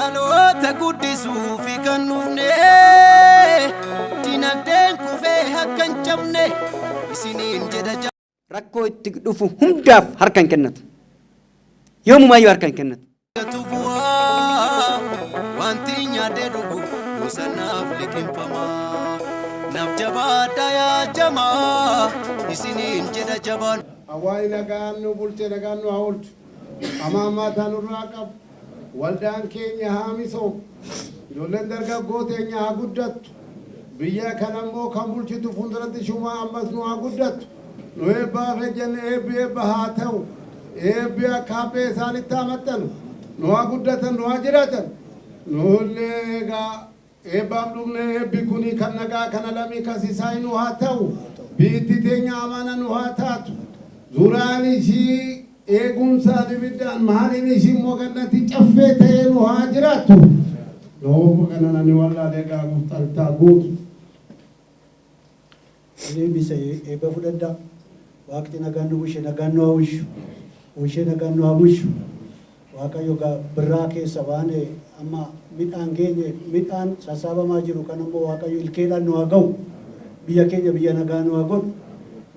Dhaloota guddisuu fi kan dhufne dinagdeen kufee akka hin cabne isiniin jedha. Rakkoo itti dhufu hundaaf harka hin kennatu. Yoomumaayyuu harka hin kennatu. Bu'aa wanti nyaadhee dhugu gosa naaf liqimfama. Naaf jabaadha yaa jamaa isiniin jedha jabaan. Hawaayii nagaan nu bulche, nagaan nu haa oolchu. Hamaa ammaa nurraa qabu. Waldaan keenya haa misoomu. Ijoolleen dargaggoo teenya haa guddattu. Biyya kana immoo kan bulchitu fuulduratti shumaa ammas nu haa guddattu. Nu eebbaaf ejjenne, eebbi eebba haa ta'u. Eebbi akka haphee isaanitti haa maxxanu. Nu haa guddatan, nu haa jiraatan. Nullee egaa eebbaaf dhufne, eebbi kuni kan nagaa kana lamii kasisaa nu haa ta'u. Biitti teenya amana nu haa taatu. Zuraan ishii eegumsaan ibiddaan, maaliin ishii immoo gannatti caffee ta'ee nu haa jiraattu. Loobu kana nani wallaalee egaa gooftaan guutu. Eebbisa, eebba fudhadhaa. Waaqni nagaan nu bushe, nagaan nu haa bulchu. Bushee nagaan nu haa bulchu. Waaqayyo birraa keessa waan amma midhaan geenye, midhaan sassaabamaa jiru kan ammoo Waaqayyo ilkeedhaan nu haa ga'u. Biyya keenya biyya nagaa nu haa godhu.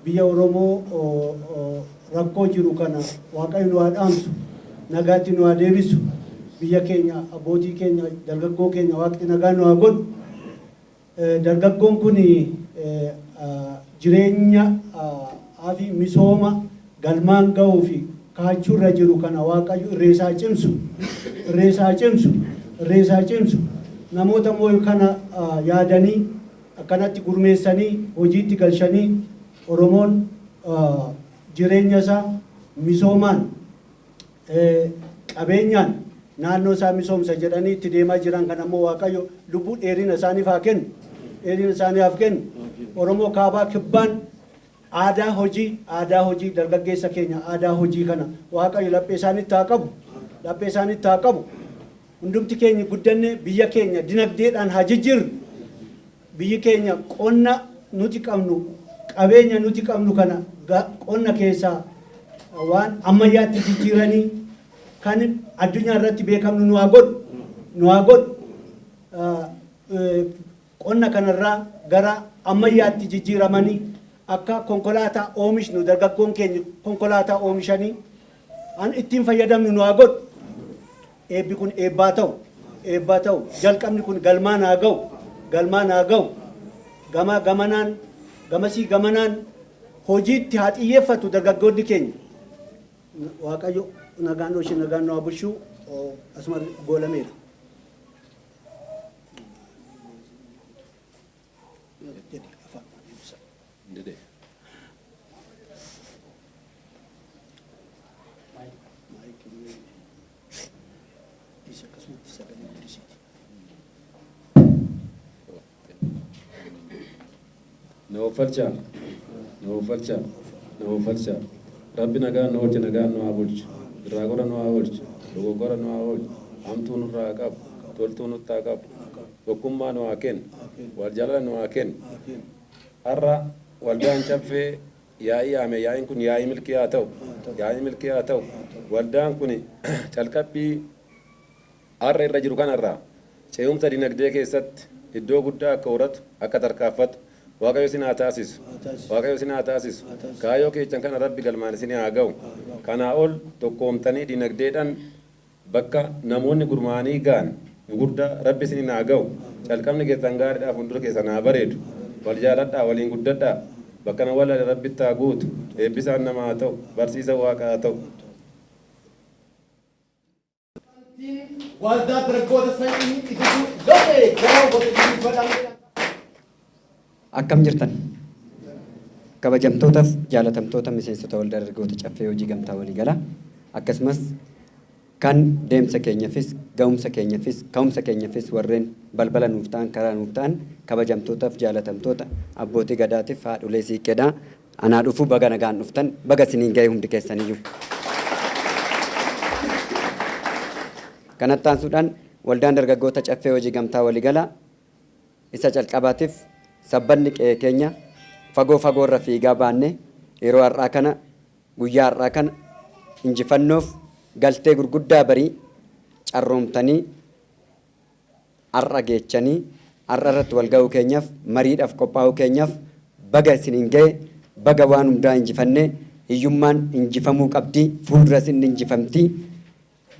Biyya Oromoo rakkoo jiru kana Waaqayyo nu haa dhaamsu. Nagaatti nu haa deebisu. Biyya keenya, abbootii keenya, dargaggoo keenya Waaqni nagaa nu haa godhu. Dargaggoon kun jireenya fi misooma galmaan ga'uu fi kaachuurra jiru kana Waaqayyo irreesaa cimsu, irreesaa cimsu, irreesaa cimsu. Namoota immoo kana yaadanii akkanatti gurmeessanii hojiitti galchanii Oromoon jireenya isaa misoomaan, qabeenyaan naannoo isaa misoomsa jedhanii itti deemaa jiran kan ammoo Waaqayyo lubbuu dheerina isaaniif haa kennu. Dheerina isaaniif haa kennu. Oromoo kaabaa kibbaan aadaa hojii, aadaa hojii dargaggeessa keenya, aadaa hojii kana Waaqayyo laphee isaanitti haa qabu. Laphee isaanitti haa qabu. Hundumti keenya guddanne biyya keenya dinagdeedhaan haa jijjiirru. Biyyi keenya qonna nuti qabnu, qabeenya nuti qabnu kana qonna keessaa waan ammayyaatti jijjiiranii kan addunyaa irratti beekamnu nu haa godhu. Nu haa godhu. Qonna kanarraa gara ammayyaatti jijjiiramanii akka konkolaataa oomishnu, dargaggoon keenya konkolaataa oomishanii an ittiin fayyadamnu nu haa godhu. Eebbi kun eebbaa ta'u, eebbaa ta'u. Jalqabni kun galmaan haa ga'u, galmaan haa ga'u. Gama gamanaan, gamasii gamanaan hojiitti haa xiyyeeffatu dargaggoonni keenya. Waaqayyo nagaan oolche, nagaan nu haa bulchu, asuma goolameera. Na uffalchaa, na uffalchaa, na uffalchaa. Rabbi nagaan nu oolche, nagaan nu haa bulchu. Irraa gora nu haa oolchu, dogoggora nu haa oolchu. Hamtuu nurraa haa qabu, toltuu nutti haa qabu. Tokkummaa nu haa kennu, wal jaalala nu haa kennu. Har'a waldaan caffee yaa'ii yaame, yaa'iin kun yaa'ii milkii haa ta'u, yaa'ii milkii haa ta'u. Waldaan kun calqabbii har'a irra jiru kanarraa ce'umsa dinagdee keessatti iddoo guddaa akka horatu, akka tarkaanfatu Waaqayyo isin haa taasisu. Waaqayyo isin haa taasisu. Kaayyoo keessan kana Rabbi galmaan isin haa ga'u. Kanaa ol tokkoomtanii dinagdeedhaan bakka namoonni gurmaa'anii ga'an gurguddaa Rabbi isin haa ga'u. Calqabni keessan gaariidhaa, fuuldura keessan haa bareedu. Wal jaaladhaa, waliin guddadhaa. Bakka na walaale Rabbitti haa guutu. Eebbisaan nama haa ta'u. Barsiisa Waaqa haa ta'u. Waldaa dargaggoota sanyii itisuu lafee gara waltajjii badhaadhee. Akkam jirtan? Kabajamtootaaf jaalatamtoota miseensota waldaa dargaggoota caffee hojii gamtaa waliigalaa, akkasumas kan deemsa keenyafis, ga'umsa keenyafis, ka'umsa keenyafis warreen balbala nuuf ta'an, karaa nuuf ta'an, kabajamtootaaf jaalatamtoota abbootii gadaatiif haadholee siiqqeedhaa, anaa dhufuu, baga nagaan dhuftan, baga isiniin ga'e hundi keessaniyyuu. Kanatti aansuudhaan waldaan dargaggoota caffee hojii gamtaa waliigalaa isa calqabaatiif sabbanni qe'ee keenya fagoo fagoorra fiigaa baanne yeroo har'aa kana, guyyaa har'aa kana injifannoof galtee gurguddaa barii carroomtanii Har'a geechanii har'a irratti wal ga'uu keenyaaf, mariidhaaf qophaa'uu keenyaaf baga isiniin ga'e. Baga waan hundaa injifannee. Hiyyummaan injifamuu qabdi, fuulduras inni injifamti.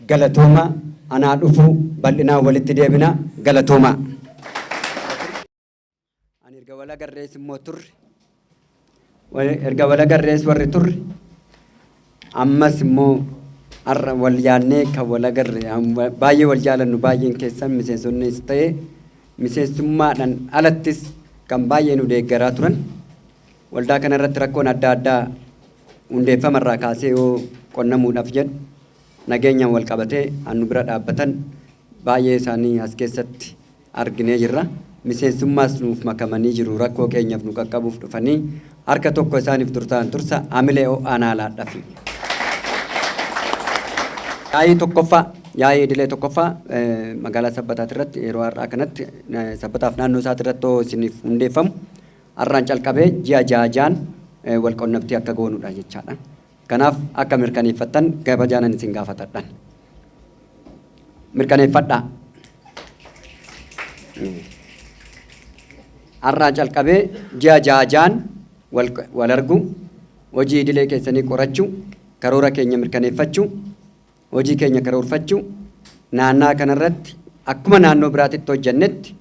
Galatooma, anaa dhufu, bal'inaan walitti deebina. Galatooma. Ani erga wal agarrees immoo turre, erga wal agarrees warri turre, ammas immoo har'a wal yaannee kan wal agarre, baay'ee wal jaalannu, baay'een keessan miseensonnis ta'e miseensummaadhaan alattis kan baay'ee nu deeggaraa turan, waldaa kana irratti rakkoon adda addaa hundeeffama irraa kaasee yoo qonnamuudhaaf jedhu nageenyaan wal qabatee nu bira dhaabbatan baay'ee isaanii as keessatti arginee jirra. Miseensummaas nuuf makamanii jiru, rakkoo keenyaaf nu qaqqabuuf dhufanii harka tokko isaaniif turtaan tursa hamilee ho'aanaa laadhafi. Yaa'ii tokkoffaa, yaa'ii idilee tokkoffaa magaalaa Sabbataati irratti yeroo har'aa kanatti Sabbataaf naannoo isaati irratti isiniif hundeeffamu har'aan calqabee ji'a ja'a ja'an wal qunnamtii akka goonudha jechaadha. Kanaaf akka mirkaneeffattan kabajaanan isin gaafatadhan. Mirkaneeffadhaa. Har'aa calqabee ji'a ja'a ja'an wal argu, hojii idilee keessanii qorachuu, karoora keenya mirkaneeffachuu, hojii keenya karoorfachuu, naannaa kanarratti akkuma naannoo biraatitti hojjennetti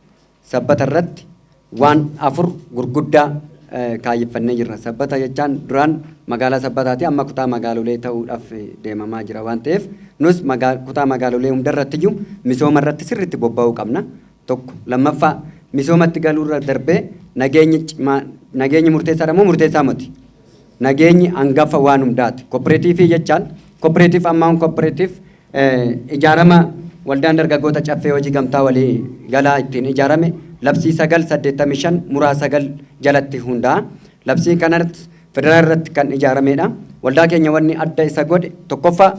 Sabbata irratti waan afur gurguddaa kaayyeffannee jirra. Sabbata jechaan duraan magaalaa Sabbataati, amma kutaa magaalolee ta'uudhaaf deemamaa jira waan ta'eef nus kutaa magaalolee hundarrattiyyuu misooma irratti sirriitti bobba'uu qabna. Tokko lammaffaa, misoomatti galuurra darbee nageenyi cimaa, nageenyi murteessaadha moo murteessaa miti? Nageenyi hangafa waan hundaati. Kooperaatiivii jechaan cooperative ammaan cooperative ijaarama waldaan dargaggoota Caffee Hojii Gamtaa Walii Galaa ittiin ijaarame labsii 985 muraa 9 jalatti hundaa'a. Labsii kanarratti federaal irratti kan ijaaramedha. Waldaa keenya wanni adda isa godhe tokkoffaa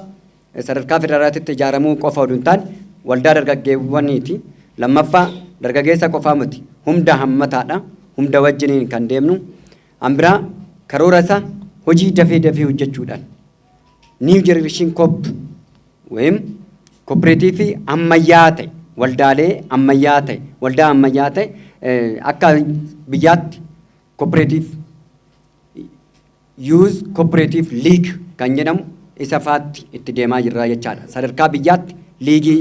sadarkaa federaalaatitti ijaaramuu qofa oduu hin taane waldaa dargaggeewwaniiti. Lammaffaa, dargaggeessa qofaa miti, hunda hammataadha. Hunda wajjiniin kan deemnu. An biraa karoora isaa hojii dafee dafee hojjechuudhaan New Generation Coop ወይም kooperaatiivii ammayyaa ta'e, waldaalee ammayyaa ta'e, waldaa ammayyaa ta'e, akka biyyaatti cooperative Youth Cooperative League kan jedhamu isa faatti itti deemaa jirra jechaadha. Sadarkaa biyyaatti liigii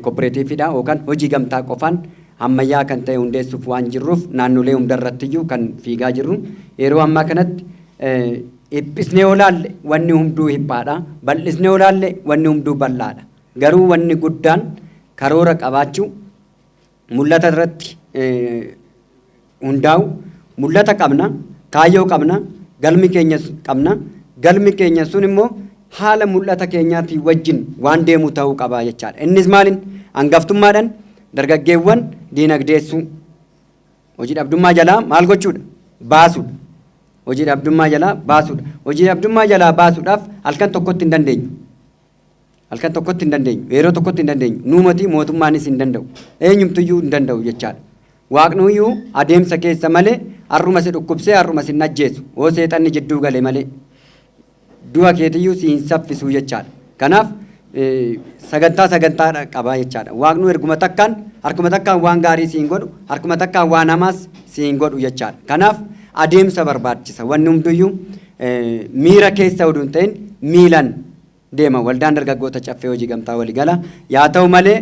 kooperaatiiviidha yookaan hojii gamtaa qofaan ammayyaa kan ta'e hundeessuuf waan jirruuf naannolee hundarrattiyyuu kan fiigaa jirru. Yeroo ammaa kanatti dhiphisnee yoo laalle wanni hunduu dhiphaadha. Bal'isnee yoo laalle wanni hunduu bal'aadha. Garuu wanni guddaan karoora qabaachuu, mul'ata irratti hundaa'u, mul'ata qabna, kaayyoo qabna, galmi keenya qabna. Galmi keenya sun immoo haala mul'ata keenyaatiin wajjin waan deemu ta'uu qaba jechaadha. Innis maalin? Hangaftummaadhaan dargaggeewwan diinagdeessuu. Hojii dhabdummaa jalaa maal gochuudha? Baasuudha. Hojii dhabdummaa jalaa baasuudha. Hojii dhabdummaa jalaa baasuudhaaf halkan tokkotti hin dandeenyu. Halkan tokkotti hin dandeenyu. Yeroo tokkotti hin dandeenyu. Nuumati mootummaanis hin danda'u. Eenyumtuyyuu hin danda'u jechaadha. Waaqnuyyuu adeemsa keessa malee har'uma si dhukkubsee har'uma si hin ajjeesu. Hoo seexanni jidduu gale malee. Du'a keetiyyuu si hin saffisuu jechaadha. Kanaaf sagantaa sagantaa qaba jechaadha. Waaqnu erguma takkaan harkuma takkaan waan gaarii si hin godhu, harkuma takkaan waan hamaas si hin godhu jechaadha. Kanaaf adeemsa barbaachisa. Wanni hunduyyuu miira keessa oduu hin ta'in miilan deema. Waldaan dargaggoota Caffee Hojii Gamtaa Waliigala. Yaa ta'u malee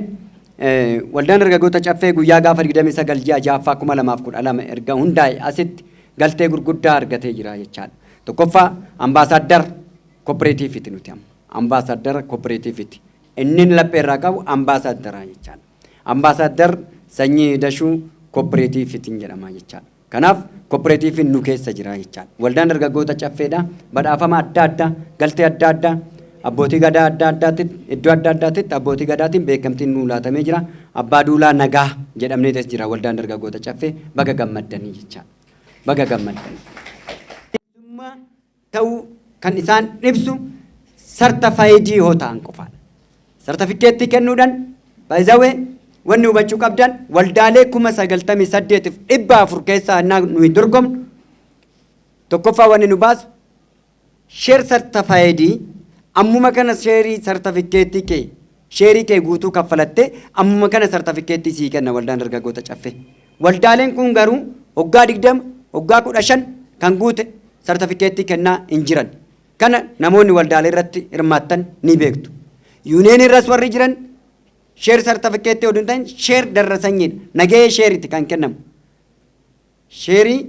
waldaan dargaggoota Caffee guyyaa gaafa 29 ji'a 6ffaa 2012 erga hundaa'e asitti galtee gurguddaa argatee jira jechaadha. Tokkoffaa, ambaasaaddar kooperaatiiviiti nuti amma. Ambaasaaddara kooperaatiiviiti. Inni laphee irraa qabu ambaasaaddara jechaadha. Ambaasaaddar Sanyii Dashuu kooperaatiiviitiin jedhama jechaadha. Kanaaf kooperaatiiviin nu keessa jira jechaadha. Waldaan dargaggoota Caffeedha. Badhaafama adda addaa, galtee adda addaa, abbootii gadaa adda addaatti, iddoo adda addaatti abbootii gadaatiin beekamtiin nuu laatamee jira. Abbaa Duulaa Nagaa jedhamneetas jira waldaan dargaggoota Caffee, baga gammaddanii jechaadha. Baga gammaddanii. Ta'uu kan isaan ibsu certified yoo ta'an qofaadha. Sartifikeettii kennuudhaan baay'izawee wanni hubachuu qabdan waldaalee 98,400 keessaa innaa nuyi dorgomnu tokkoffaa wanni nu baasu share certified, ammuma kana sheerii sartifikeettii kee Sheerii kee guutuu kaffalattee ammuma kana sartifikeettii sii kenna waldaan dargaggoota caffee. Waldaaleen kun garuu waggaa 20, waggaa 15 kan guute sartifikeettii kennaa hin jiran. Kana namoonni waldaalee irratti hirmaattan ni beektu. Yuuniyeen irras warri jiran share sartifikeettii oduu hin ta'in share darrasanyiidha. Nagahee sheeritti kan kennamu. Sheerii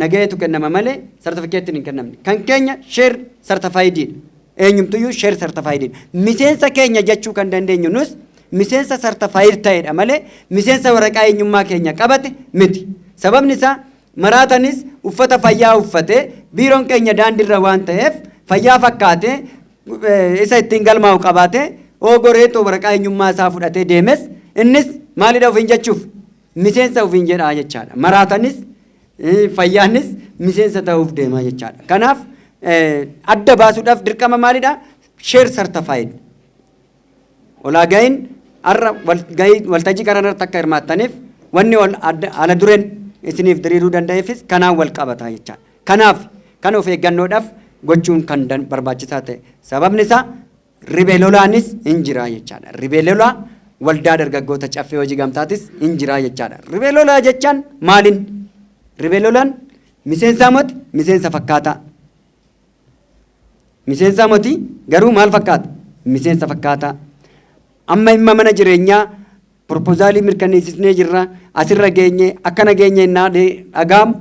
nagaheetu kennama malee sartifikeettiin hin kennamne. Kan keenya share certifiediidha. Eenyumtuyyuu share certifiediidha. Miseensa keenya jechuu kan dandeenyu nus miseensa certified ta'edha malee miseensa waraqaa eenyummaa keenya qabate miti. Sababni isaa maraatanis uffata fayyaa uffatee biiroon keenya daandiirra waan ta'eef fayyaa fakkaatee isa ittiin galmaa'u qabaatee oogoreetoo waraqaa eenyummaa isaa fudhatee deemes innis maalidha ofiin jechuuf miseensa ofiin jedhaa jechaadha. Maraatanis fayyaanis miseensa ta'uuf deemaa jechaadha. Kanaaf adda baasuudhaaf dirqama maalidha? Share certified. Olaaga'iin har'a waltajjii kana irratti akka hirmaattaniif wanni ala dureen isiniif diriiruu danda'eefis kanaan wal qabata jechaadha. Kanaaf kan of eeggannoodhaaf gochuun kan barbaachisaa ta'e. Sababni isaa ribee lolaanis hin jira jechaadha. Ribee lolaa waldaa dargaggoota caffee hojii gamtaatis hin jira jechaadha. Ribee lolaa jechaan maalin? Ribee lolaan miseensaa moti, miseensa fakkaataa. Miseensaa moti, garuu maal fakkaata? Miseensa fakkaataa. Amma dhimma mana jireenyaa proposaalii mirkaneessisnee jirra, asirra geenye, akkana geenye innaa dhagaamu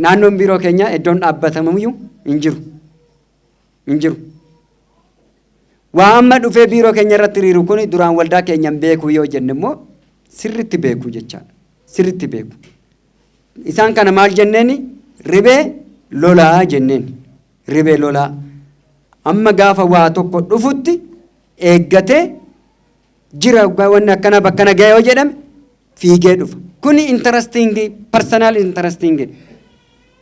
naannoon biiroo keenya iddoon dhaabbatamuyyuu hin jiru. Hin jiru. Waa amma dhufee biiroo keenya irratti hiriiru kun duraan waldaa keenya hin beeku yoo jenne immoo sirritti beeku jechaadha. Sirritti beeku. Isaan kana maal jenneeni? Ribee lolaa jenneen. Ribee lolaa. Amma gaafa waa tokko dhufutti eeggatee jira, wanni akkana bakkana ga'e yoo jedhame fiigee dhufa. Kuni interesting, personal interesting,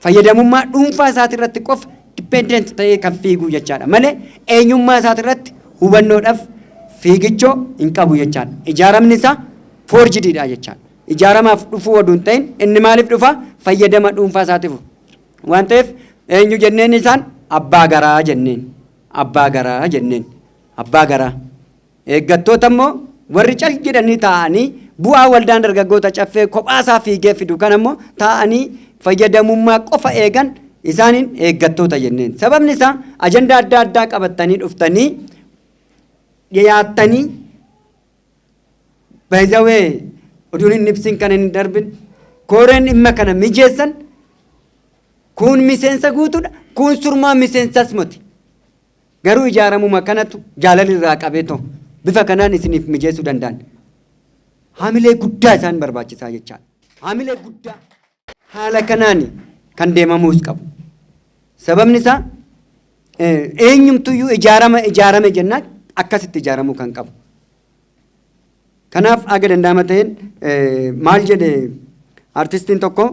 fayyadamummaa dhuunfaa isaati irratti qofa dependent ta'ee kan fiiguu jechaadha malee eenyummaa isaati irratti hubannoodhaaf fiigichoo hin qabu jechaadha. Ijaaramni isaa forgediidha jechaadha. Ijaaramaaf dhufuu oduu hin ta'in inni maaliif dhufa? Fayyadama dhuunfaa isaatiif waan ta'eef eenyu jenneen isaan? Abbaa garaa jenneen. Abbaa garaa jenneen. Abbaa garaa. Eeggattoota immoo warri cal jedhanii taa'anii bu'aa waldaan dargaggoota caffee kophaasaa fiigee fidu kan ammoo taa'anii fayyadamummaa qofa eegan isaaniin eeggattoota jenneen. Sababni isaa ajandaa adda addaa qabattanii dhuftanii dhiyaattanii baay'ee oduun hin ibsin kan hin darbin kooreen dhimma kana mijeessan kun miseensa guutuudha, kun surmaa miseensas miti. Garuu ijaaramuma kanatu jaalalli irraa qabee ta'u bifa kanaan isiniif mijeessuu danda'an. Haamilee guddaa isaan barbaachisaa jechaadha. Haamilee guddaa haala kanaan kan deemamuus qabu. Sababni isaa eenyumtuyyuu ijaarama ijaarame jennaan akkasitti ijaaramuu kan qabu. Kanaaf aga danda'ama ta'een maal jedhe artistiin tokko,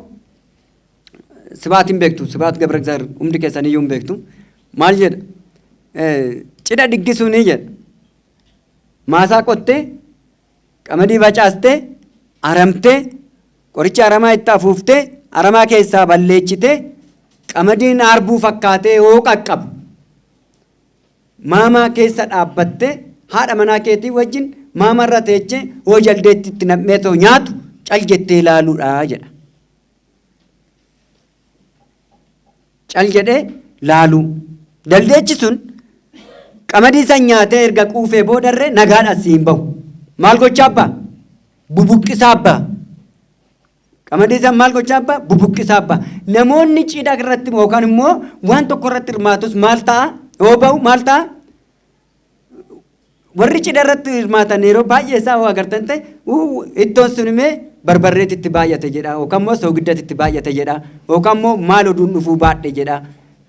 Sibaatiin beektu, Sibaat Gabra Egzaabeer hundi keessaniyyuu hin beektu. Maal jedha? Cidha diggisuunii jedha. Maasaa qottee, qamadii facaastee, aramtee, qoricha aramaa itti afuuftee, aramaa keessaa balleechitee, qamadiin arbuu fakkaatee hoo qaqqabu. Maamaa keessa dhaabbattee haadha manaa keetii wajjin maamarra teechee hoo jaldeetti itti nam'ee too nyaatu cal jettee ilaaluudha jedha. Cal jedhee laaluu. Jaldeechi sun qamadii san nyaatee erga quufee boodarree nagaadhaan siin bahu. Maal gochaa abbaa? Bubuqqisaa abbaa. Qamadii san maal gochaa abbaa? Bubuqqisaa abbaa. Namoonni cidha irratti yookaan immoo waan tokko irratti hirmaatus maal ta'a? Yoo bahu maal ta'a? Warri cidha irratti hirmaatan yeroo baay'ee isaa hoo agartan ta'e, ittoon sun imee barbarreetti itti baay'ate jedha, yookaan immoo soogiddaatti itti baay'ate jedha, yookaan immoo maal oduun dhufuu baadhe jedha,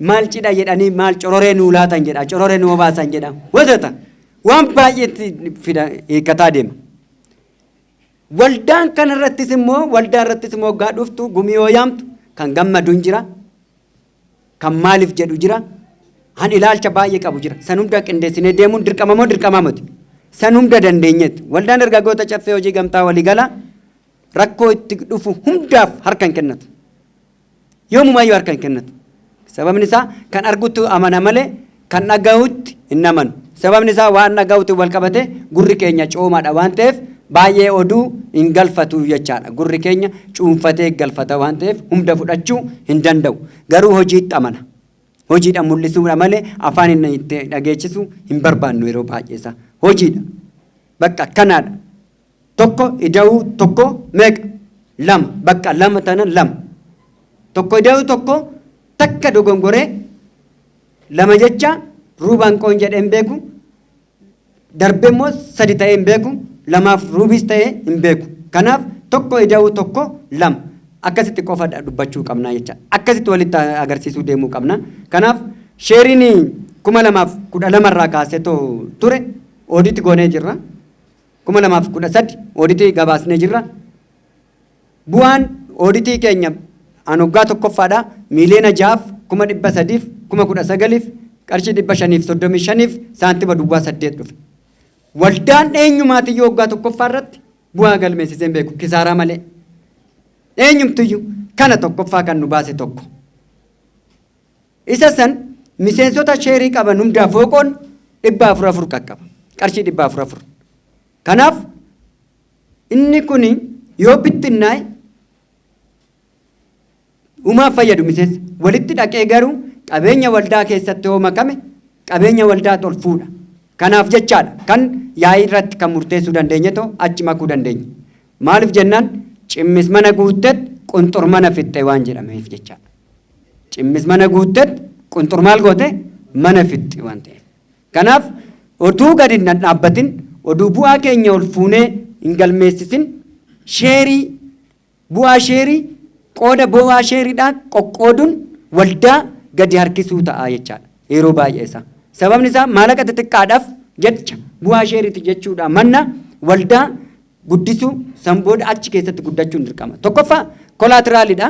maal cidha jedhanii maal cororee nuu laatan jedha, cororee nuu obaasan jedha, wazata waan baay'eetti fida hiikkataa deema. Waldaan kana irrattis immoo, waldaa irrattis immoo waggaa dhuftu gumii yoo yaamtu kan gammadu hin jira, kan maaliif jedhu jira, han ilaalcha baay'ee qabu jira. San hunda qindeessinee deemuun dirqama moo dirqama miti? San hunda dandeenyetti. Waldaan dargaggoota caffee hojii gamtaa waliigalaa rakkoo itti dhufu hundaaf harka hin kennatu. Yoomumayyuu harka hin kennatu. Sababni isaa kan argutti amana malee kan dhagahutti hin amanu. Sababni isaa waan dhaga'uutiin wal qabate gurri keenya coomaadha waan ta'eef baay'ee oduu hin galfatu jechaadha. Gurri keenya cuunfatee galfata waan ta'eef hunda fudhachuu hin danda'u. Garuu hojiitti amana. Hojiidha mul'isuudha malee afaan inni itti dhageessisu hin barbaannu yeroo baay'ee isaa. Hojiidha. Bakka akkanaadha. Tokko ida'uu tokko meeqa? Lama. Bakka lama tana lama. Tokko ida'uu tokko takka dogongoree lama jecha ruubaan qoon jedhee hin beeku. Darbee immoo sadi ta'ee hin beeku. Lamaaf ruubis ta'ee hin beeku. Kanaaf tokko ida'uu tokko lama. Akkasitti qofa dubbachuu qabna jecha. Akkasitti walitti agarsiisuu deemuu qabna. Kanaaf sheeriin 2012 irraa kaasee ture ooditti goonee jirra. 2013 ooditii gabaasnee jirra. Bu'aan ooditii keenya an waggaa tokkoffaadha 6,319,535 qarshii 535.08 dhufe. Waldaan eenyumaatiyyuu waggaa tokkoffaa irratti bu'aa galmeessisee hin beeku kisaaraa malee. Eenyumtiyyuu kana tokkoffaa kan nu baase tokko. Isa san miseensota sheerii qaban hundaaf fooqoon 400 qaqqaba. Qarshii 400. Kanaaf inni kun yoo bittinnaa'e uumaaf fayyadu miseensa. Walitti dhaqee garuu qabeenya waldaa keessatti yoo makame qabeenya waldaa ol fuudha. Kanaaf jechaadha kan yaa'ii irratti kan murteessuu dandeenye ta'u achi makuu dandeenya. Maaliif jennaan cimmis mana guuttet qunxur mana fixxe waan jedhameef jechaadha. Cimmis mana guuttet qunxur maal goote mana fixxe waan ta'eef. Kanaaf otuu gadi hin dhaabbatin oduu bu'aa keenya ol fuunee hin galmeessisin sheerii bu'aa sheerii qooda bu'aa sheeriidhaan qoqqooduun waldaa gadi harkisuu ta'a jechaadha yeroo baay'ee isaa. Sababni isaa maallaqa xixiqqaadhaaf jecha bu'aa sheeriiti jechuudha manna waldaa guddisuu san booda achi keessatti guddachuun dirqama. Tokkoffaa collateralidha.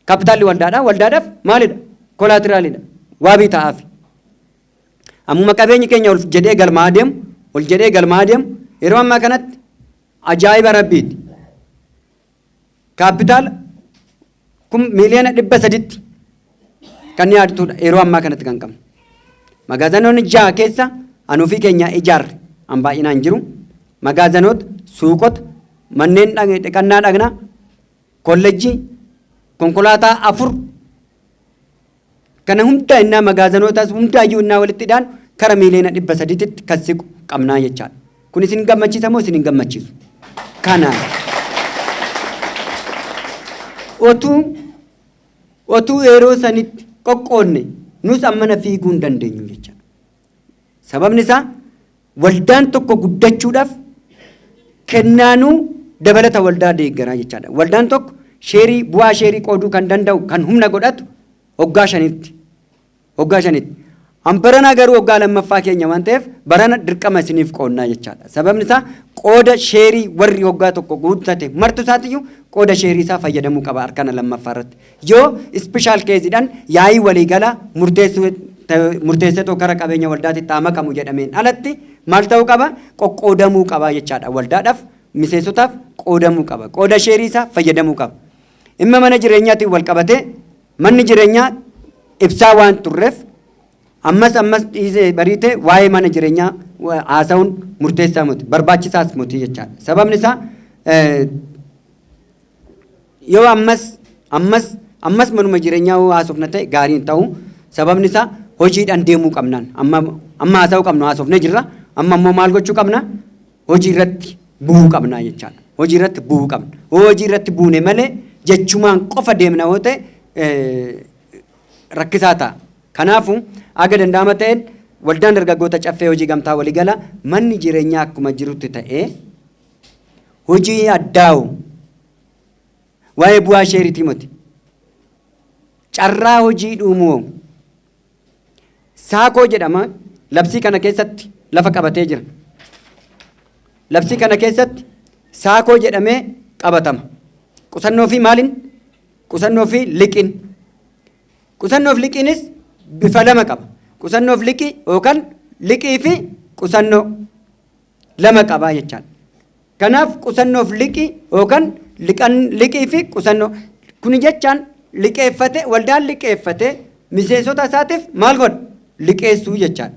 Kaapitaalli waldaadha. Waldaadhaaf maalidha? Collateralidha. Waabii ta'aafi. Ammuma qabeenyi keenya ol jedhee galmaa deemu, ol jedhee galmaa deemu yeroo ammaa kanatti ajaa'iba rabbiiti. Kaapitaala 300,000,000 kan yaadatudha yeroo ammaa kanatti kan qabnu. Magaazanoonni 6 keessa anuufii keenya ijaarre an baay'inaan jiru. Magaazanoota, suuqota, manneen dhiqannaa dhagnaa, kolleejjii, konkolaataa 4 kana hunda innaa magaazanootaas hundaayyuu innaa walitti hidhaan kara 300,000,000 kan siqu qabnaa jechaadha. Kun isin gammachiisa moo isin hin gammachiisu? Kanaan otuu yeroo sanitti qoqqoodne nus ammana fiiguu hin dandeenyu jechaadha. Sababni isaa waldaan tokko guddachuudhaaf kennaanuu dabalata waldaa deeggaraa jechaadha. Waldaan tokko sheerii bu'aa sheerii qooduu kan danda'u kan humna godhatu waggaa shanitti. Waggaa shanitti. An baranaa garuu waggaa lammaffaa keenya waan ta'eef barana dirqama isiniif qoonnaa jechaadha. Sababni isaa qooda sheerii warri waggaa tokko guuttate martu isaatiyyuu qooda sheerii isaa fayyadamuu qaba harkana lammaffaa irratti. Yoo special caseiidhaan yaa'ii waliigalaa murteessitoo kara qabeenya waldaatti haa makamu jedhameen alatti maal ta'uu qaba? Qoqqoodamuu qaba jechaadha. Waldaadhaaf miseensotaaf qoodamuu qaba. Qooda sheerii isaa fayyadamuu qaba. Dhimma mana jireenyaatiin wal qabatee manni jireenyaa ibsaa waan turreef ammas ammas dhiisee bariitee waa'ee mana jireenyaa haasa'uun murteessaa miti barbaachisaas miti jechaadha. Sababni isaa yoo ammas ammas ammas manuma jireenyaa yoo haasofna ta'e gaarii hin ta'u. Sababni isaa hojiidhaan deemuu qabnaan amma amma haasa'uu qabnu haasofnee jirra. Amma immoo maal gochuu qabna? Hojii irratti bu'uu qabna jechaadha. Hojii irratti bu'uu qabna. Hojii irratti buune malee jechumaan qofa deemna yoo ta'e rakkisaa ta'a. Kanaafuu aga danda'ama ta'een waldaan dargaggoota caffee hojii gamtaa waliigala manni jireenyaa akkuma jirutti ta'ee hojii addaa'u waa'ee bu'aa sheeriitii miti. Carraa hojii dhuumuu saakoo jedhama labsii kana keessatti lafa qabatee jira. Labsii kana keessatti saakoo jedhamee qabatama. Qusannoo fi maaliin? Qusannoo fi liqiin. Qusannoo fi liqiinis bifa lama qaba. Qusannoo fi liqii yookaan liqii fi qusannoo lama qaba jechaadha. Kanaaf qusannoo fi liqii yookaan liqii fi qusannoo kuni jechaan liqeeffate waldaan liqeeffate miseensota isaatiif maal godha? Liqeessuu jechaadha.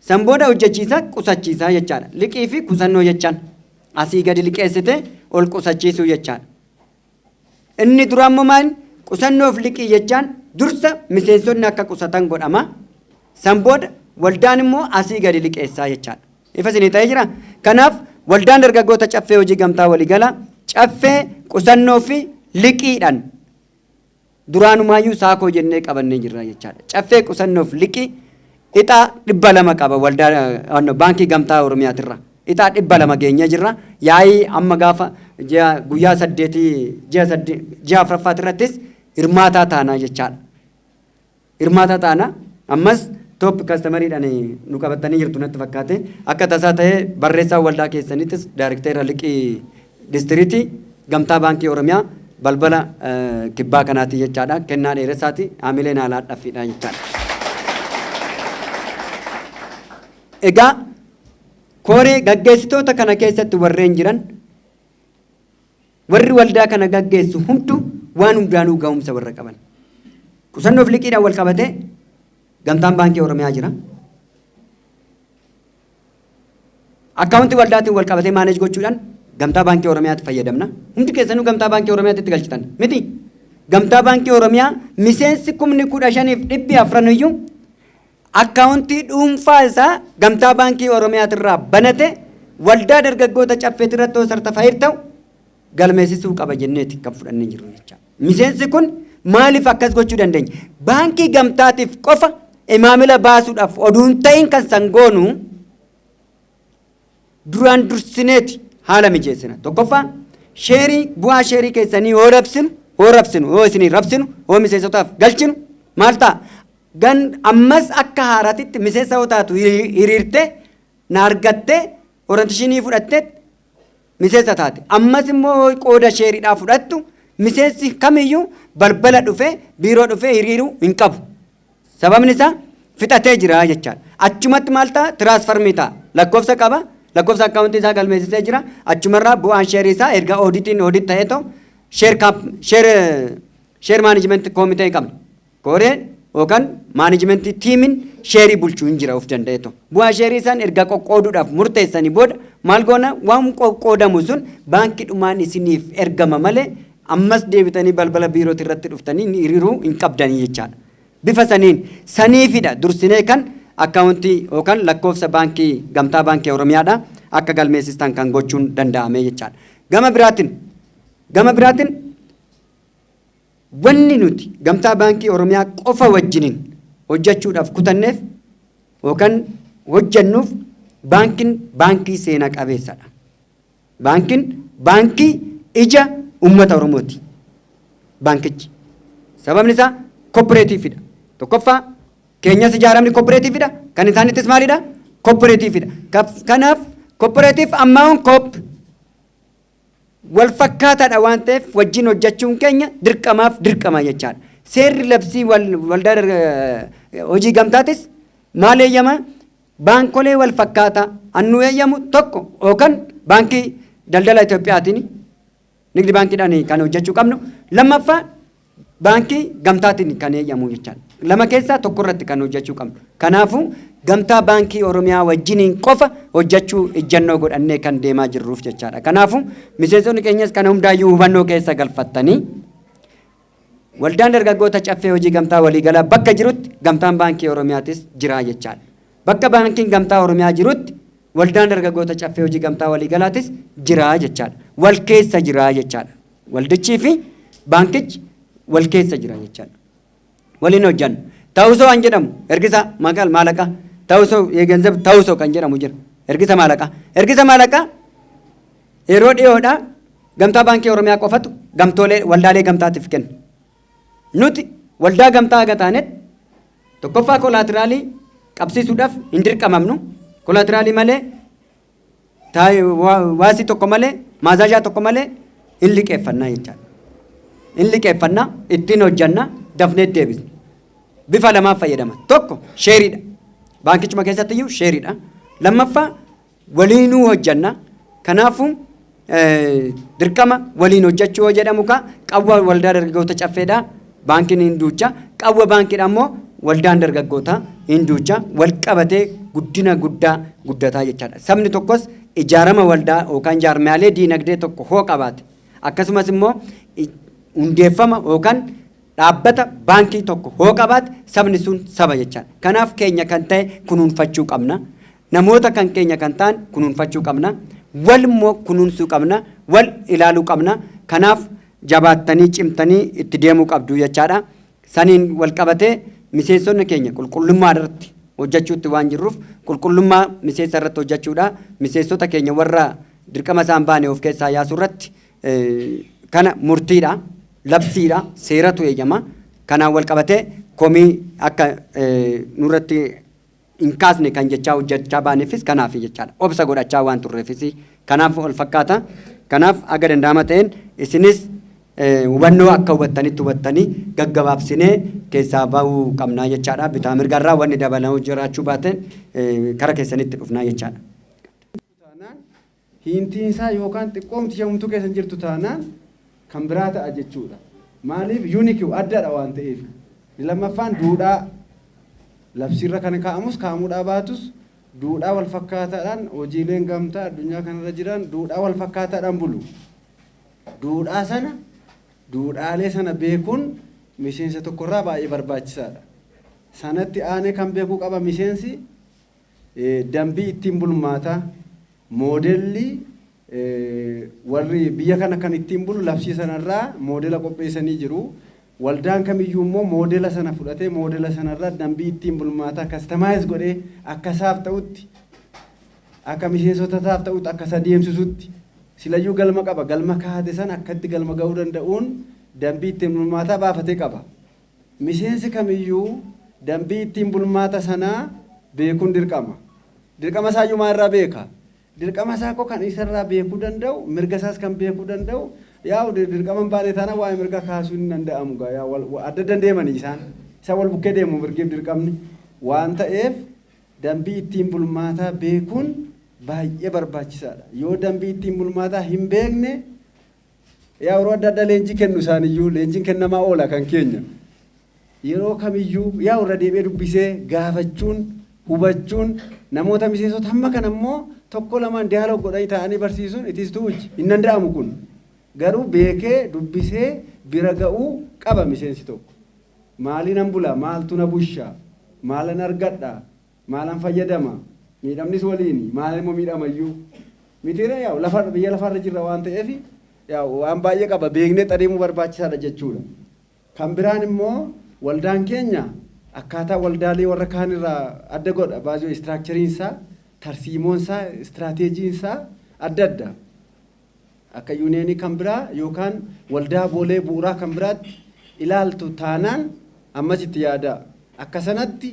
San booda hojjechiisaa qusachiisaa jechaadha. Liqii fi qusannoo jechaan asii gadi liqeessite ol qusachiisuu jechaadha. Inni dura immoo maal qusannoof liqii jechaan dursa miseensonni akka qusatan godhama. San booda waldaan immoo asii gadi liqeessaa jechaadha. Ifa isinii ta'ee jira. Kanaaf waldaan dargaggoota caffee hojii gamtaa waliigalaa caffee qusannoo fi liqiidhaan duraanumayyuu saakoo jennee qabannee jirra jechaadha. Caffee qusannoof liqii ixaa 200 qaba waldaa baankii gamtaa Oromiyaatirra. Ixaa 200 geenyee jirra. Yaa'ii amma gaafa ji'a guyyaa 8 ji'a 8 ji'a 4ffaatirrattis hirmaataa taanaa jechaadha. Hirmaataa taana ammas top customeriidhaan nu qabatanii jirtu natti fakkaate. Akka tasaa ta'ee barreessaa waldaa keessanittis daayirekteera liqii distiriitii gamtaa baankii Oromiyaa balbala kibbaa kanaati jechaadha. Kennaa dheeressaati haamileen haalaa dhaffiidha jechaadha. Egaa koree gaggeessitoota kana keessatti warreen jiran warri waldaa kana gaggeessu hunduu waan hundaanuu ga'umsa warra qaban. Qusannoof liqiidhaan wal qabatee gamtaan baankii Oromiyaa jira. Akkaawuntii waldaatiin wal qabatee manage gochuudhaan gamtaa baankii Oromiyaatti fayyadamna. Hundi keessanuu gamtaa baankii Oromiyaatti itti galchitan miti. Gamtaa baankii Oromiyaa miseensi 15,400 iyyuu akkaawuntii dhuunfaa isaa gamtaa baankii Oromiyaatirraa banate waldaa dargaggoota caffeetti irratti yoo certified ta'u galmeessisuu qaba jenneeti kan fudhannee jirru jecha. Miseensi kun maaliif akkas gochuu dandeenya? Baankii gamtaatiif qofa maamila baasuudhaaf oduun ta'in kan sangoonu duraan dursineeti haala mijeessina. Tokkoffaa, sheerii bu'aa sheerii keessanii yoo rabsinu yoo isinii rabsinu, yoo miseensotaaf galchinu maal ta'a? Gan ammas akka haaraatitti miseensa yoo taatu hiriirtee na argattee orientation fudhattee miseensa taate. Ammas immoo qooda sheeriidhaa fudhattu miseensi kamiyyuu balbala dhufee biiroo dhufee hiriiruu hin qabu. Sababni isaa fixatee jira jechaadha. Achumatti maal ta'a? Transfer ta'a. Lakkoofsa qaba. Lakkoofsa akkaawuntii isaa galmeessisee jira. Achumarraa bu'aan sheerii isaa erga auditiin audit ta'ee ta'u share share management koomitee qabna. Koreen yookaan management teamiin sheerii bulchuu hin jira of danda'e ta'u. Bu'aa sheerii isaan erga qoqqooduudhaaf murteessanii booda maal goona? Waan qoqqoodamu sun baankii dhumaan isiniif ergama malee ammas deebitanii balbala biirootii irratti dhuftanii hiriiruu hin qabdanii jechaadha. Bifa saniin saniifidha dursinee kan akkaawuntii yookaan lakkoofsa baankii gamtaa baankii Oromiyaadha akka galmeessistan kan gochuun danda'ame jechaadha. Gama biraatiin wanni nuti gamtaa baankii Oromiyaa qofa wajjiniin hojjechuudhaaf kutanneef yookaan hojjennuuf baankiin baankii seenaa qabeessadha. Baankiin baankii ija uummata Oromooti. Baankichi. Sababni isaa cooperativeidha. Tokkoffaa, keenyas ijaaramni cooperativeidha. Kan isaanittis maalidha? Cooperativeidha. Kanaaf cooperative ammaa'uun coop wal fakkaataadha waan ta'eef wajjin hojjechuun keenya dirqamaaf dirqama jechaadha. Seerri labsii waldaa hojii gamtaatis maal eeyyama? Baankolee wal fakkaataa annuu eeyyamu tokko yookaan baankii daldala Itoophiyaatiin nigdi baankiidhaan kan hojjechuu qabnu, lammaffaa baankii gamtaatiin kan eeyyamu jechaadha. Lama keessaa tokko irratti kan hojjechuu qabnu. Kanaafuu gamtaa baankii Oromiyaa wajjiniin qofa hojjechuu ejjennoo godhannee kan deemaa jirruuf jechaadha. Kanaafuu miseensonni keenyas kana hundaayyuu hubannoo keessa galfattanii waldaan dargaggoota caffee hojii gamtaa waliigalaa bakka jirutti gamtaan baankii Oromiyaatis jira jechaadha. Bakka baankiin gamtaa Oromiyaa jirutti waldaan dargaggoota caffee hojii gamtaa waliigalaatis jira jechaadha. Wal keessa jira jechaadha. Waldichii fi baankichi wal keessa jira jechaadha. Waliin hojjannu. Ta'usoo kan jedhamu ergisa maqal maalaqa ta'usoo የገንዘብ ተውሶ kan jedhamu jira. Ergisa maalaqa. Ergisa maalaqa yeroo dhiyoodha gamtaa baankii Oromiyaa qofatu gamtoolee waldaalee gamtaatiif kenna. Nuti waldaa gamtaa haga taanetti tokkoffaa collateral qabsiisuudhaaf hin dirqamamnu. Collateral malee, waasii tokko malee, ማስያዣ tokko malee hin liqeeffannaa jechaadha. Hin liqeeffannaa, ittiin hojjannaa, dafnee deebisna. Bifa lamaan fayyadama. Tokko sheeriidha. Baankichuma keessatti iyyuu sheeriidha. Lammaffaa, waliinuu hojjanna. Kanaafuu dirqama waliin hojjechuu yoo jedhamu ka qawwa waldaa dargaggoota caffeedha. Baankiin hin duucha. Qawwa baankiidha immoo waldaan dargaggoota hin duucha. Wal qabatee guddina guddaa guddataa jechaadha. Sabni tokkos ijaarama waldaa yookaan jaarmiyaalee diinagdee tokko hoo qabaate, akkasumas immoo hundeeffama yookaan dhaabbata baankii tokko hoo qabaate, sabni sun saba jechaadha. Kanaaf keenya kan ta'e kunuunfachuu qabna. Namoota kan keenya kan ta'an kunuunfachuu qabna. Wal immoo kunuunsuu qabna. Wal ilaaluu qabna. Kanaaf jabaattanii cimtanii itti deemuu qabdu jechaadha. Saniin wal qabatee miseensonni keenya qulqullummaa irratti hojjechuutti waan jirruuf, qulqullummaa miseensa irratti hojjechuudha. Miseensota keenya warra dirqama isaan baane of keessaa yaasuu irratti kana murtiidha, labsiidha, seeratu eeyyama. Kanaan wal qabatee komii akka nurratti hin kaasne kan jechaa hojjechaa baaneefis kanaaf jechaadha. Obsa godhachaa waan turreefis kanaaf wal fakkaata. Kanaaf aga danda'ama ta'een isinis hubannoo akka hubattanitti hubattanii gaggabaabsinee keessaa bahuu qabnaa jechaadha. Bitaa mirgarraa wanni dabalamuu jiraachuu baate kara keessanitti dhufnaa jechaadha. Taanaan hiintiin isaa yookaan xiqqoomti shamtuu keessa hin jirtu taanaan kan biraa ta'a jechuudha. Maaliif? Unique, addadha waan ta'eef. Lammaffaan, duudhaa labsiirra kan kaa'amus kaa'amuudhaa baatus, duudhaa wal fakkaataadhaan hojiileen gamtaa addunyaa kanarra jiran duudhaa wal fakkaataadhaan bulu. Duudhaa sana, duudhaalee sana beekuun miseensa tokkorraa baay'ee barbaachisaadha. Sanatti aanee kan beekuu qaba miseensi dambii ittiin bulmaataa, moodelli warri biyya kana kan ittiin bulu labsii sanarraa moodela qopheessanii jiru. Waldaan kamiyyuu immoo moodela sana fudhatee moodela sanarraa dambii ittiin bulmaataa customize godhee akka isaaf ta'utti, akka miseensota isaaf ta'utti, akka isa deemsisutti, silayyuu galma qaba, galma kaa'ate sana akkatti galma ga'uu danda'uun dambii ittiin bulmaataa baafatee qaba. Miseensi kamiyyuu dambii ittiin bulmaata sanaa beekuun dirqama. Dirqama isaayyuu maalirraa beeka? Dirqama isaa koo kan isarraa beekuu danda'u, mirga isaas kan beekuu danda'u, yaa'u dirqama hin baane taana waa'ee mirga kaasuu hin danda'amu gaa. Yaa adda dandeemanii isaan. Isaan wal bukkee deemu mirgiif dirqamni. Waan ta'eef dambii ittiin bulmaataa beekuun baay'ee barbaachisaadha. Yoo dambii ittiin bulmaataa hin beekne, yaa yeroo adda addaa leenjii kennu isaaniyyuu, leenjiin kennamaa oola kan keenya. Yeroo kamiyyuu yaa irra deebi'ee dubbisee gaafachuun, hubachuun, namoota miseensota hamma kana immoo tokko lamaan dialogue godhanii taa'anii barsiisuun it is too much, hin danda'amu kun. Garuu beekee dubbisee bira ga'uu qaba miseensi tokko. Maaliinan bula? Maaltu na busha? Maalan argadha? Maalan fayyadama? Miidhamnis waliini. Maal immoo miidhamayyuu? Mitiira yaa'u lafa biyya lafarra jirra waan ta'eef, yaa'u waan baay'ee qaba, beeknee xadeemuu barbaachisaadha jechuudha. Kan biraan immoo waldaan keenya akkaataa waldaalee warra kaan irraa adda godha. Baay'ee structureiin isaa, tarsiimoon isaa, istiraateejiin isaa adda adda. Akka unionii kan biraa yookaan waldaa boolee bu'uuraa kan biraatti ilaaltu taanaan ammas itti yaada. Akka sanatti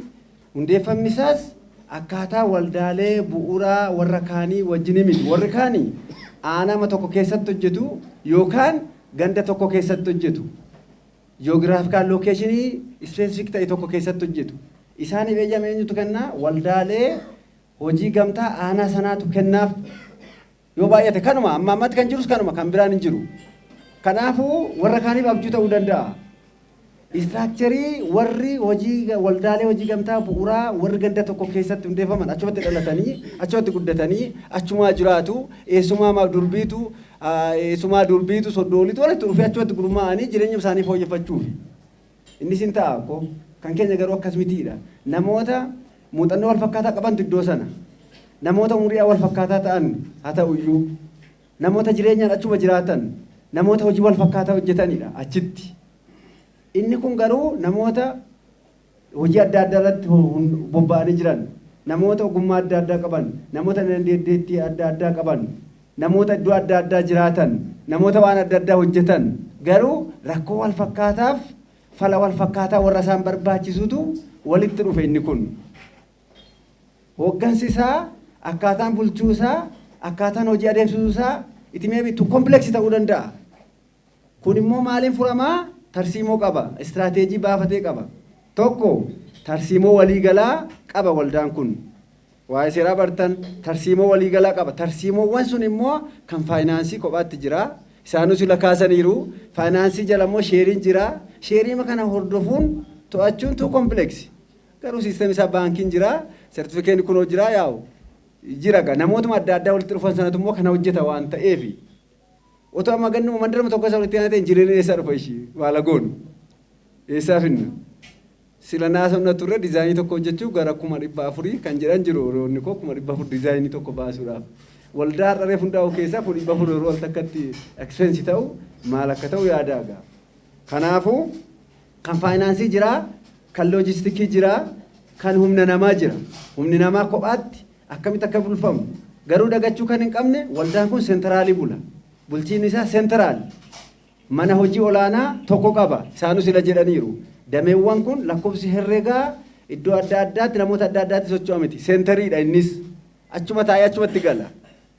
hundeeffamni isaas akkaataa waldaalee bu'uuraa warra kaanii wajjin miti. Warri kaanii aanama tokko keessatti hojjetu yookaan ganda tokko keessatti hojjetu. Geographical locationii specific ta'e tokko keessatti hojjetu. Isaaniif eeyyama eenyutu kennaa? Waldaalee hojii gamtaa aanaa sanaatu kennaaf. Yoo baay'ate kanuma, amma ammatti kan jirus kanuma, kan biraan hin jiru. Kanaafuu warra kaaniif abjuu ta'uu danda'a. Structureii warri hojii waldaalee hojii gamtaa bu'uuraa warri ganda tokko keessatti hundeeffaman achumatti dhalatanii, achumatti guddatanii, achumaa jiraatu, eessumaa durbiitu, eessumaa durbiitu, soddooliitu walitti dhufee achumatti gurmaa'anii jireenya isaanii fooyyeffachuuf. Innis hin ta'a ko kan keenya garuu akkas mitiidha. Namoota muuxannoo wal fakkaataa qabantu iddoo sana. Namoota umurii wal fakkaataa ta'an haa ta'uyyuu, namoota jireenyaan achuma jiraatan, namoota hojii wal fakkaataa hojjetanidha achitti. Inni kun garuu namoota hojii adda addaa irratti bobba'anii jiran, namoota ogummaa adda addaa qaban, namoota dandeettii adda addaa qaban, namoota iddoo adda addaa jiraatan, namoota waan adda addaa hojjetan, garuu rakkoo wal fakkaataaf fala wal fakkaataa warra isaan barbaachisutu walitti dhufe inni kun. Hooggansi isaa, akkaataan bulchuu isaa, akkaataan hojii adeemsisuu isaa it may be too complex ta'uu danda'a. Kun immoo maaliin furamaa? Tarsiimoo qaba, istiraateejii baafatee qaba. Tokko, tarsiimoo waliigalaa qaba waldaan kun. Waa'ee seeraa bartan, tarsiimoo waliigalaa qaba. Tarsiimoowwan sun immoo kan faayinaansii kophaatti jira. Isaanus lakaasaniiru. Faayinaansii jala immoo shareiin jira. Shareii kana hordofuun to'achuun too complex. Garuu system isaa baankiin jira. Sertifikeetni kunoo jira, yaa'u jira gaa namootuma adda addaa walitti dhufan sanatu immoo kana hojjeta waan ta'eefi. Otoo amma gannuma mandaruma tokko isa walitti aanee injineeriin eessaa dhufa ishii maala goonu eessaa finna. Sila naasofna turre, diizaayinii tokko hojjechuuf gara 400,000 kan jedhan jiru, hiriyoonni koo 400,000 diizaayinii tokko baasuudhaaf. Waldaa har'a reefu hundaa'u keessaa 400,000 yeroo al takkatti expense ta'u maal akka ta'u yaadaa gaa. Kanaafuu kan faayinaansii jira, kan loojistikii jira, kan humna namaa jira. Humni namaa kophaatti akkamitti akka bulfamu garuu dagachuu kan hin qabne, waldaan kun centrally bula. Bulchiinni isaa central. Mana hojii olaanaa tokko qaba. Isaanuu sila jedhaniiru. Dameewwan kun lakkoofsi herreegaa iddoo adda addaatti namoota adda addaatti socho'a miti. Centeriidha innis. Achuma taa'ee achumatti gala.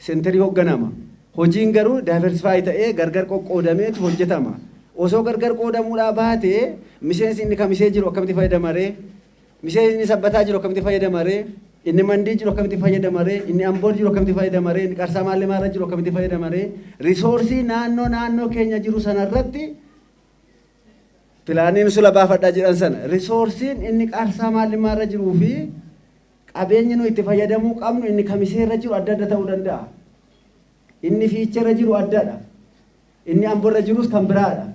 Centerii hoogganama. Hojiin garuu diversify ta'ee gargar qoqqoodameetu hojjetama. Osoo gargar qoodamuudhaa baatee miseensi inni kamisee jiru akkamitti fayyadama ree? Miseensi inni Sabbataa jiru akkamitti fayyadama ree? Inni Mandii jiru akkamitti fayyadama ree? Inni Amboor jiru akkamitti fayyadama ree? Inni Qarsaa Maallimaarra jiru akkamitti fayyadama ree? Resource naannoo naannoo keenya jiru sanarratti planiin sula baafadhaa jedhan sana, resourceiin inni Qarsaa Maallimaarra jiruu fi qabeenyi nu itti fayyadamuu qabnu inni Kamiseerra jiru adda adda ta'uu danda'a. Inni Fiicherra jiru addadha. Inni Amboorra jirus kan biraadha.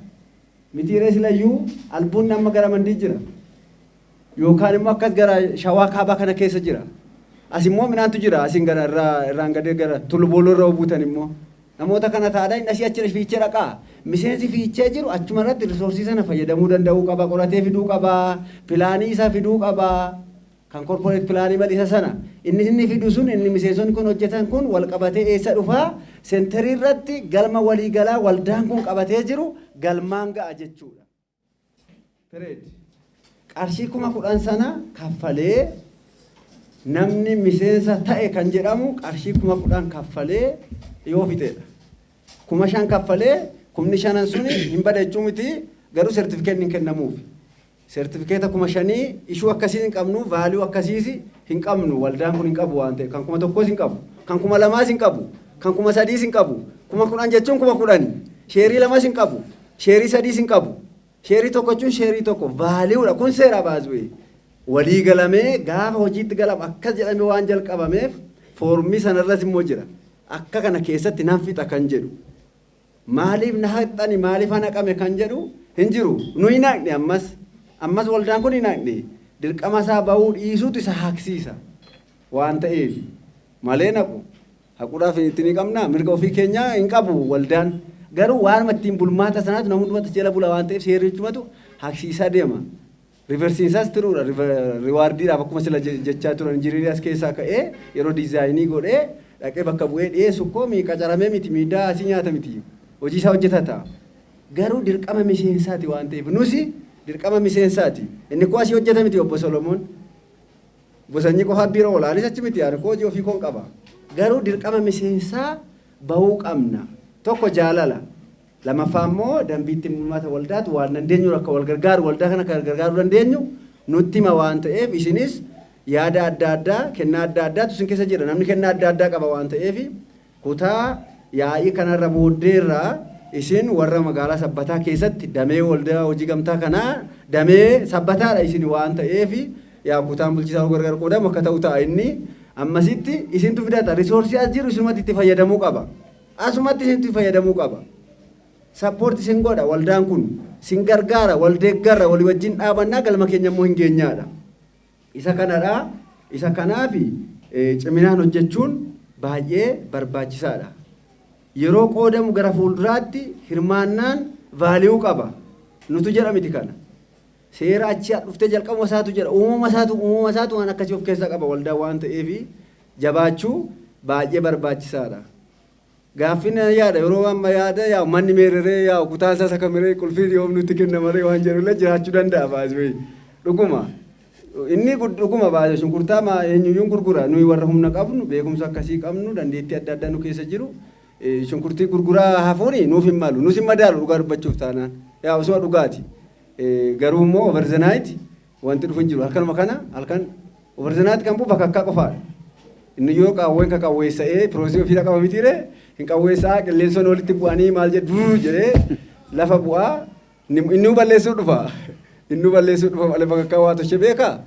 Mitiiree silayyuu albuunni amma gara Mandii jira. Yookaan immoo akkas gara Shawaa Kaabaa kana keessa jira. As immoo midhaantu jira. Asiin gara irraa irraan gadee gara Tullubooloo irra buutan immoo. Namoota kana taadhaa inni asii achi Fiichee dhaqaa. Miseensi Fiichee jiru achuma irratti resource sana fayyadamuu danda'uu qaba. Qoratee fiduu qaba. Planii isaa fiduu qaba. Kan corporate planii bal'isa sana. Inni inni fidu sun, inni miseensonni kun hojjetan kun wal qabatee eessa dhufaa? Centerii irratti galma waliigalaa waldaan kun qabatee jiru galmaan ga'a jechuudha. Period. Qarshii 10,000 sana kaffalee namni miseensa ta'e kan jedhamu qarshii 10,000 kaffalee yoo fixedha. 5,000 kaffalee 5,000 suni hin bada jechuu miti, garuu sertifikeetni hin kennamuuf. Sertifikeeta 5,000 ishuu akkasii hin qabnu, value akkasiis hin qabnu, waldaan kun hin qabu waan ta'eef, kan 1,000s hin qabu, kan 2,000s hin qabu, kan 3,000s hin qabu. 10,000 jechuun 10,000. Sheerii lamas hin qabu, sheerii sadiis hin qabu. Sheerii tokko jechuun sheerii tokko valuedha, kun seera baasuu. Walii galamee gaafa hojiitti galamu akkas jedhamee waan jalqabameef foormii sanarras immoo jira. Akka kana keessatti nan fixa kan jedhu. Maaliif na haqxani, maaliif hanaqame kan jedhu hin jiru. Nu hin haqne ammas. Ammas waldaan kun hin haqne. Dirqama isaa bahuu dhiisuutu isa haqsiisa waan ta'eef malee naqu. Haquudhaaf itti ni qabna, mirga ofii keenyaa hin qabu waldaan. Garuu waanuma ittiin bulmaata sanaatu namni hundumatti jala bula waan ta'eef seerrichumatu haqsiisaa deema. Reversiinsaas tiruudha. Rewardiidhaaf akkuma sila jechaa turan, injiniirii as keessaa ka'ee yeroo diizaayinii godhee dhaqee bakka bu'ee dhiyeessu koo qacaramee miti, miidaa asii nyaata miti. Hojii isaa hojjetata. Garuu dirqama miseensaati waan ta'eef nusi dirqama miseensaati. Inni koo asii hojjeta miti, obbo Solomoon. Bosanyii qofaa biiroo olaanis achi miti, ani koo hojii ofii koon qaba. Garuu dirqama miseensaa bahuu qabna. Tokko jaalala. Lamaffaa immoo dambiitti mul'ata waldaatu waan dandeenyu akka wal gargaaru, waldaa kana akka gargaaruu dandeenyu nutti hima waan ta'eef, isinis yaada adda addaa, kennaa adda addaatu isin keessa jira. Namni kennaa adda addaa qaba waan ta'eef, kutaa yaa'ii kanarra booddeerraa isin warra magaalaa Sabbataa keessatti damee waldaa hojii gamtaa kanaa, damee Sabbataadha isin waan ta'eef, yaa kutaan bulchiisaa gargar qoodamu akka ta'u ta'a. Inni ammasitti isintu fidata, resource as jiru isinumatti itti fayyadamuu qaba, asumatti isintu fayyadamuu qaba. Support isin godha, waldaan kun sin gargaara, wal deeggarra, walii wajjin dhaabannaa, galma keenya immoo hin geenyaadha. Isa kanadha. Isa kanaafi ciminaan hojjechuun baay'ee barbaachisaadha. Yeroo qoodamu gara fuulduraatti hirmaannaan value qaba. Nutu jedha miti kana. Seera achi dhuftee jalqabuma isaatu jedha. Uumama isaatu waan akkasii of keessaa qaba waldaa waan ta'eef jabaachuu baay'ee barbaachisaadha. Gaaffiin yaada yeroo amma yaada yaa manni meereree, yaa kutaan isaa sakamiree, qulfiin yoom nutti kennamaree waan jedhullee jiraachuu danda'a baasii. Dhuguma. Inni dhuguma baasee shunkurtaa eenyuyyuun gurgura. Nuyi warra humna qabnu, beekumsa akkasii qabnu, dandeettii adda addaa nu keessa jiru, shunkurtii gurguraa hafuuni nuuf hin malu. Nus hin madaalu dhugaa dubbachuuf taanaan. Yaa osuma dhugaati. Garuu immoo overnight wanti dhufu hin jiru. Halkanuma kana halkan overnight kan bu'u bakka akka qofaadha. Inni yoo qawween ka qawweessa'ee piroosii ofii qaba mitiire, hin qawweessaa, qilleensoon walitti bu'anii maal jedhu jedhee lafa bu'aa, inni balleessuu dhufa. Inni balleessuu dhufa malee bakka waa toshee beekaa.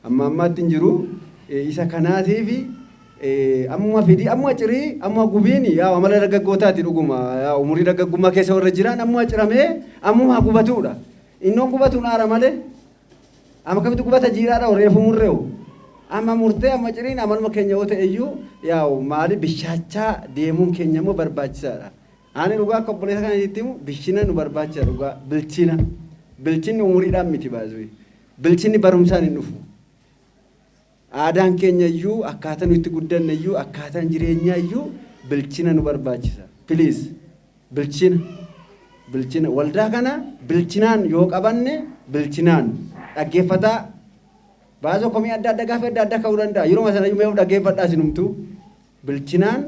Amma ammaatti hin jiru. Isa kanaatiif ammuma fidii, ammuma cirii, ammuma gubiin yaa amala dargaggootaati dhuguma. Yaa umurii dargaggummaa keessa warra jiran ammuma ciramee ammuma gubatuudha. Innoon gubatuun aara malee amma kamitti gubata jiidhaadha reefu murreewu. Amma murtee amma ciriin amaluma keenya yoo ta'e iyyuu yaa maali bishaachaa deemuun keenya immoo barbaachisaadha. Ani dhugaa akka obboleessa kana itti himu bishina nu barbaachisa dhugaa bilchina. Bilchinni umuriidhaan miti baasuu. Bilchinni barumsaan hin dhufu. Aadaan keenya iyyuu, akkaataa nuti guddanne iyyuu, akkaataan jireenyaa iyyuu bilchina nu barbaachisa. Please, bilchina. Bilchina waldaa kana bilchinaan yoo qabanne, bilchinaan dhaggeeffataa baasoo komii adda addaa gaafa adda addaa ka'uu danda'a. Yeroo sana iyyuu mee dhaggeeffadhaa isinumtuu. Bilchinaan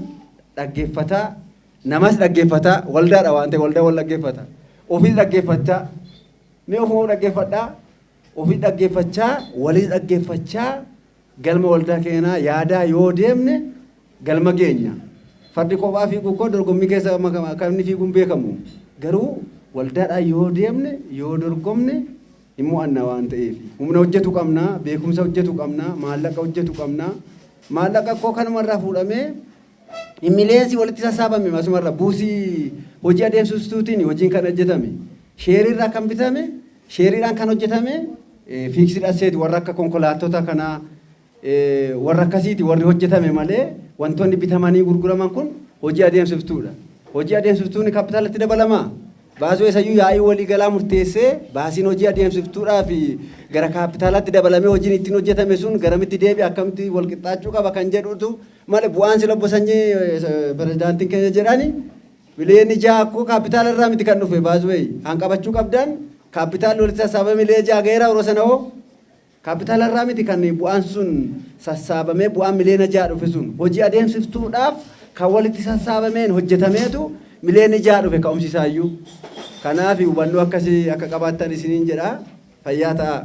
dhaggeeffataa, namas dhaggeeffataa, waldaadha waan ta'eef waldaa wal dhaggeeffata. Ofiis dhaggeeffachaa, mee ofuma dhaggeeffadhaa, ofii dhaggeeffachaa, waliis dhaggeeffachaa galma waldaa keenyaa yaadaa yoo deemne galma geenya. Fardi kophaa fiiguu koo dorgommii keessa akka inni fiiguun beekamu. Garuu waldaadhaan yoo deemne, yoo dorgomne hin mo'anna waan ta'eef. Humna hojjetu qabna, beekumsa hojjetu qabna, maallaqa hojjetu qabna. Maallaqa koo kanumarraa fuudhamee milleensi walitti sassaabame asumarra buusii hojii adeemsistuutiin hojiin kan hojjetame. Sheeriirraa kan bitame, sheeriidhaan kan hojjetame fixed asset warra akka konkolaattota kanaa warra akkasiiti warri hojjetame malee wantoonni bitamanii gurguraman kun hojii adeemsiftuudha. Hojii adeemsiftuun kaapitaalatti dabalamaa. Baasuu isayyuu yaa'ii waliigalaa murteessee baasiin hojii adeemsiftuudhaa fi gara kaapitaalaatti dabalamee hojiin ittiin hojjetame sun garamitti deebi'a, akkamitti wal qixxaachuu qaba kan jedhutu malee bu'aan sila obbo Sanyii pirezidaantiin keenya jedhani miliyoonni 6 akkoo kaapitaala irraa miti kan dhufe. Baasuu kan qabachuu qabdan kaapitaalli walitti sassaabame miliyoona 6 ga'eera yeroo sana hoo kaapitaala irraa miti kan bu'aan sun sassaabamee bu'aan miliyoona 6 dhufe sun hojii adeemsiftuudhaaf kan walitti sassaabameen hojjetameetu miliyoonni 6 dhufe ka'umsi isaayyuu. Kanaaf hubannoo akkasii akka qabaattan isiniin jedha, fayyaa ta'a.